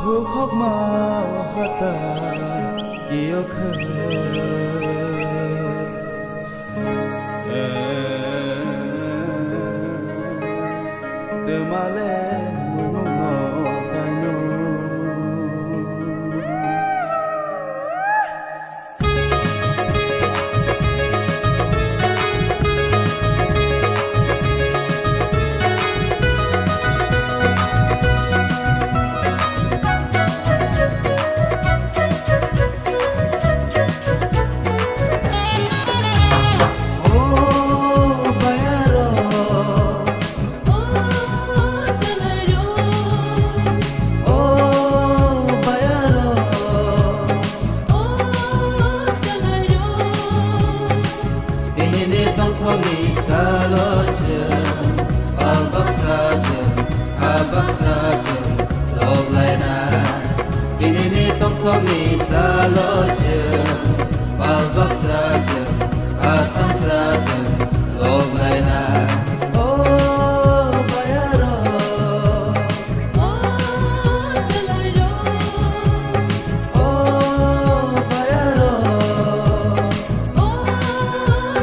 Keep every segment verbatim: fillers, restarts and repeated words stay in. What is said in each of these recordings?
Bukhokma hatar kiyokhe. Twmale mungno kaino. Tinini tongthokni salo chwng, pal baksa chwng, kha baksa chwng, lok lainai. Tinini tongthokni salo chwng, pal baksa chwng, kha thamsa chwng, lok lainai. O bayaro. O chwlairok. O bayaro. O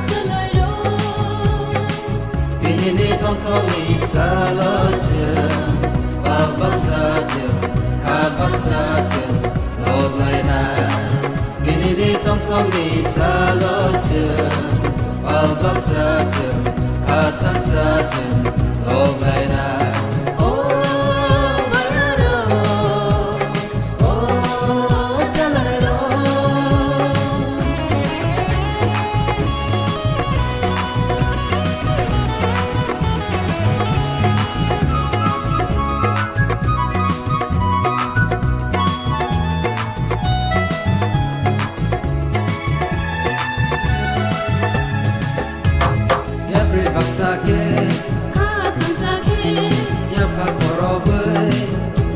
chwlairok. Tinini tongthokni salo chwng, pal baksa chwng, kha baksa chwng, lok lainai. Tinini tongthokni salo chwng, pal baksa chwng, kha thamsa chwng, lok lainai. O bayaro, o chwlairok. Yapri baksa khe, kha thamsa khe, yapha khorobwi,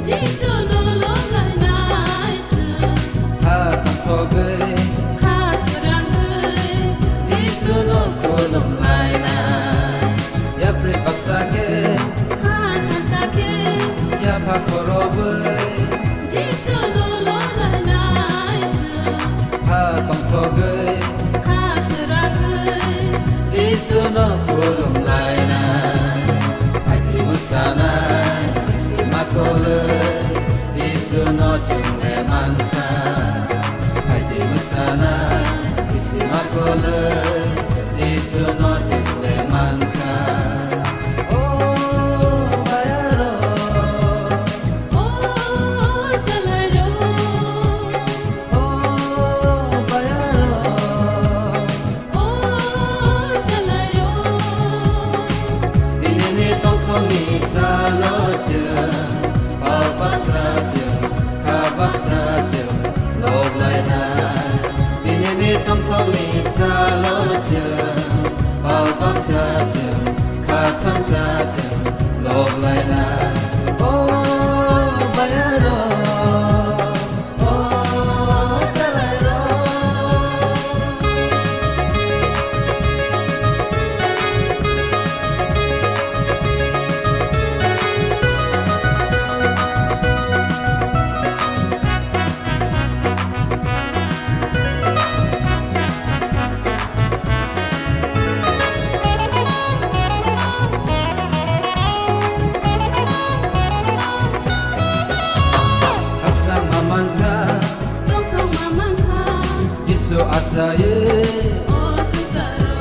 Jisu no lok lainai se, kha tongthogwi, kha swrangwi, Jisu no khulum lainai. Yapri baksa khe, kha thamsa khe, yapha khorobwi, Jisu no lok lainai se, kha tongthogwi, kha swrangwi, Jisu no khulum lainai. Phaidi mwsanai, bisi makolwi, Jisu no chwng le mankha. Phaidi mwsanai, bisi makolwi, Jisu no chwng le mankha. O bayaro. O chwlairok. O bayaro. O chwlairok. Tinini tongthokni salo chwng, pal baksa chwng, kha baksa chwng, lok lainai. Tinini tongthokni salo chwng, pal baksa chwng, kha thamsa chwng, lok lainai. O bayaro, o chwlairok. Khakchangma mankha. Tongthokma mankha. Jisu achawi. O swngcharo.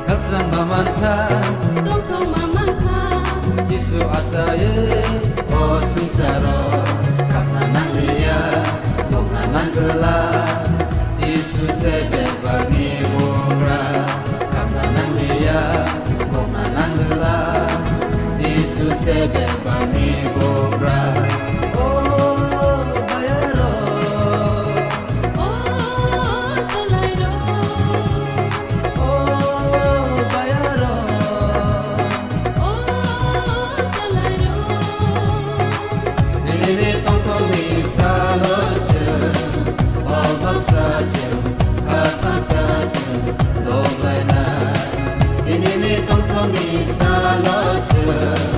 Khakchangma mankha. Tongthokma mankha. Jisu achawi. O swngcharo. Khakna nangliya. Tongna nangwla. Jisu se bebakni bugra. Khakna nangliya. Tongna nangwla. Jisu se bebakni bugra. O bayaro. O chwlairok. O bayaro. O chwlairok. Nini tongthokni salo chwng, o baksa chwng, kha thamsa chwng, lok lainai. Nini tongthokni salo chwng,